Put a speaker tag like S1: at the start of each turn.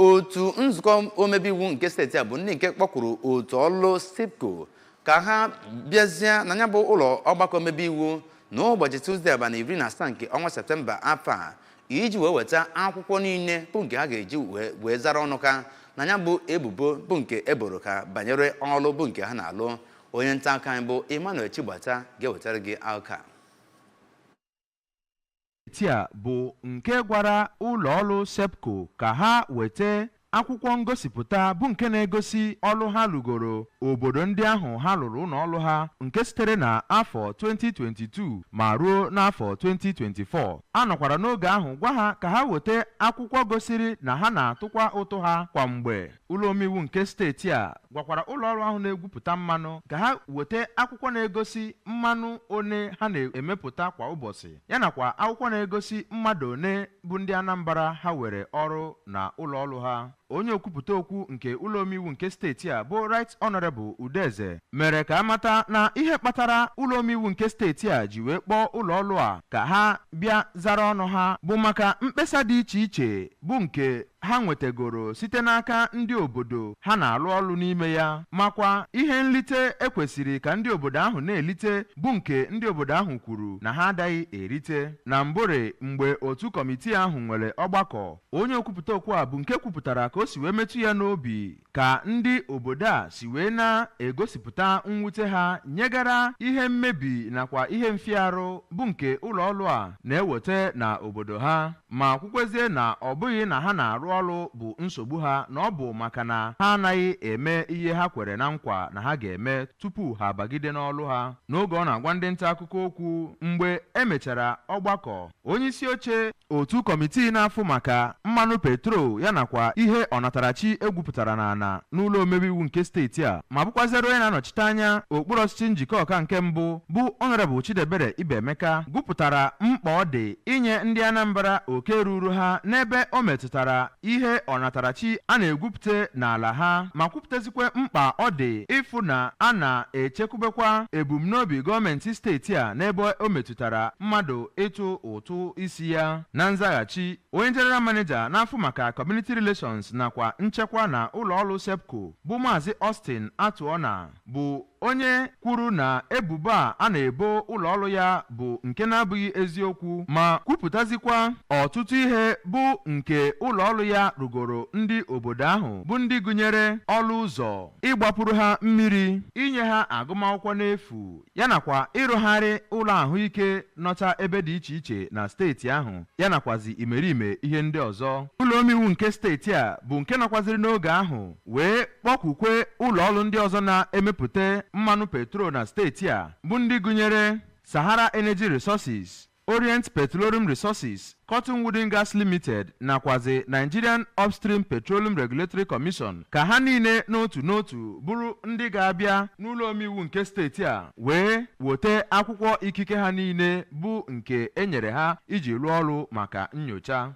S1: Otu nzukọ omebe iwu nke steeti a bụ ndị nke kpọkwuru otu ọlụ SEPCO ka ha bịazie na ya bụ ụlọ ọgbakọ omebe iwu n'ụbọchị Tuzdee, abalị 17 nke ọnwa Septemba afọ a, iji wee weta akwụkwọ niile bụ nke ha ga-eji wee zara ọnụ ha na ya bụ ebubo bụ nke eboro ha banyere ọlụ bụ nke ha na-alụ. Onye nta akụkọ anyị bụ Emmanuel Chigbata ga-ewetara gị akụkọ a.
S2: Steeti a bụ nke gwara ụlọ ọrụ SEPCO ka ha weta akwụkwọ ngosipụta bụ nke na-egosi ọrụ ha lụgoro obodo ndị ahụ ha lụrụ ụlọ ọrụ ha, nke sitere na afọ 2022 ma ruo n'afọ 2024. A nọkwara n'oge ahụ gwa ha ka ha weta akwụkwọ gosiri na ha na-atụkwa ụtụ ha kwa mgbe. Ụlọ omeiwu nke steeti a gwakwara ụlọ ọrụ ahụ na-egwupụta mmanụ ka ha weta akwụkwọ na-egosi mmanụ one ha na-emepụta kwa ụbọchị, ya nakwa akwụkwọ na-egosi mmadụ one bụ ndị Anambra ha were ọrụ na ụlọ ọrụ ha. Onye okwupụta okwu nke ụlọ omeiwu nke steeti a bụ Right Honorable Udeze mere ka amata na ihe kpatara ụlọ omeiwu nke steeti a ji wee kpọọ ụlọ ọrụ a ka ha bịa zara ọnụ ha bụ maka mkpesa dị iche iche bụ nke ha nwetagoro site n'aka ndị obodo ha na-alụ ọrụ n'ime ya, makwa ihe nlite ekwesịrị ka ndị obodo ahụ na-elite bụ nke ndị obodo ahụ kwuru na ha adaghị erite. Na mbụrị, mgbe otu kọmitii ahụ nwere ọgbakọ, onye okwupụta okwu a bụ nke kwupụtara ka o si wee metụ ya n'obi ka ndị obodo a si wee na-egosipụta mwute ha nyegara ihe mmebi nakwa ihe mfiarụ bụ nke ụlọ ọrụ a na-eweta na obodo ha, ma kwukwezie na ọ bụghị na ha na-arụ ọrụ bụ nsogbu ha, na ọ bụ maka na ha anaghị eme ihe ha kwere na nkwa na ha ga-eme tupu ha abagide n'ọrụ ha. N'oge ọ na-agwa ndị nta akụkọ okwu mgbe emechara ọgbakọ, onye isi oche otu kọmitii na-afụ maka mmanụ petrol ya nakwa ihe ọnatarachi egwupụtara n'ala n'ụlọ omebe iwu nke steeti a, ma bụkwazịara onye na-anọchite anya okpuru ọchịchị Njikọka nke mbụ, bụ Honorable Chidebere Ibemeka, gụpụtara mkpa ọ dị inye ndị Anambra oke ruru ha n'ebe o metụtara ihe ọnatarachi a na-egwupụta n'ala ha, ma kwupụtazikwa mkpa ọ dị ịfụ na a na-echekwubekwa ebumnobi gọọmenti steeti a n'ebe o metụtara mmadụ ịtụ ụtụ isi ya. Na nzaghachi, onye general manager na-afụ maka community relations nakwa nchekwa na ụlọ ọrụ SEPCO bụ Maazị Austin Atụọna bụ onye kwuru na ebubo a a na-ebo ụlọ ọrụ ya bụ nke na-abụghị eziokwu, ma kwupụtazikwa ọtụtụ ihe bụ nke ụlọ ọrụ ya rugoro ndị obodo ahụ, bụ ndị gụnyere ọrụ ụzọ, ịgbapụrụ ha mmiri, inye ha agụmakwụkwọ n'efu, ya nakwa ịrụgharị ụlọ ahụike nọcha ebe dị iche iche na steeti ahụ, ya nakwazi imerime ihe ndị ọzọ. Ụlọ omeiwu nke steeti a bụ nke nọkwaziri n'oge ahụ wee kpọkwukwe ụlọ ọrụ ndị ọzọ na-emepụta mmanụ petrol na steeti a, bụ ndị gụnyere Sahara Energy Resources, Orient Petroleum Resources, Cotton Wooden Gas Limited nakwazi Nigerian Upstream Petroleum Regulatory Commission, ka ha niile n'otu n'otu bụrụ ndị ga-abịa n'ụlọ omeiwu nke steeti a wee wote akwụkwọ ikike ha niile bụ nke e nyere ha iji rụọ ọrụ maka nyocha.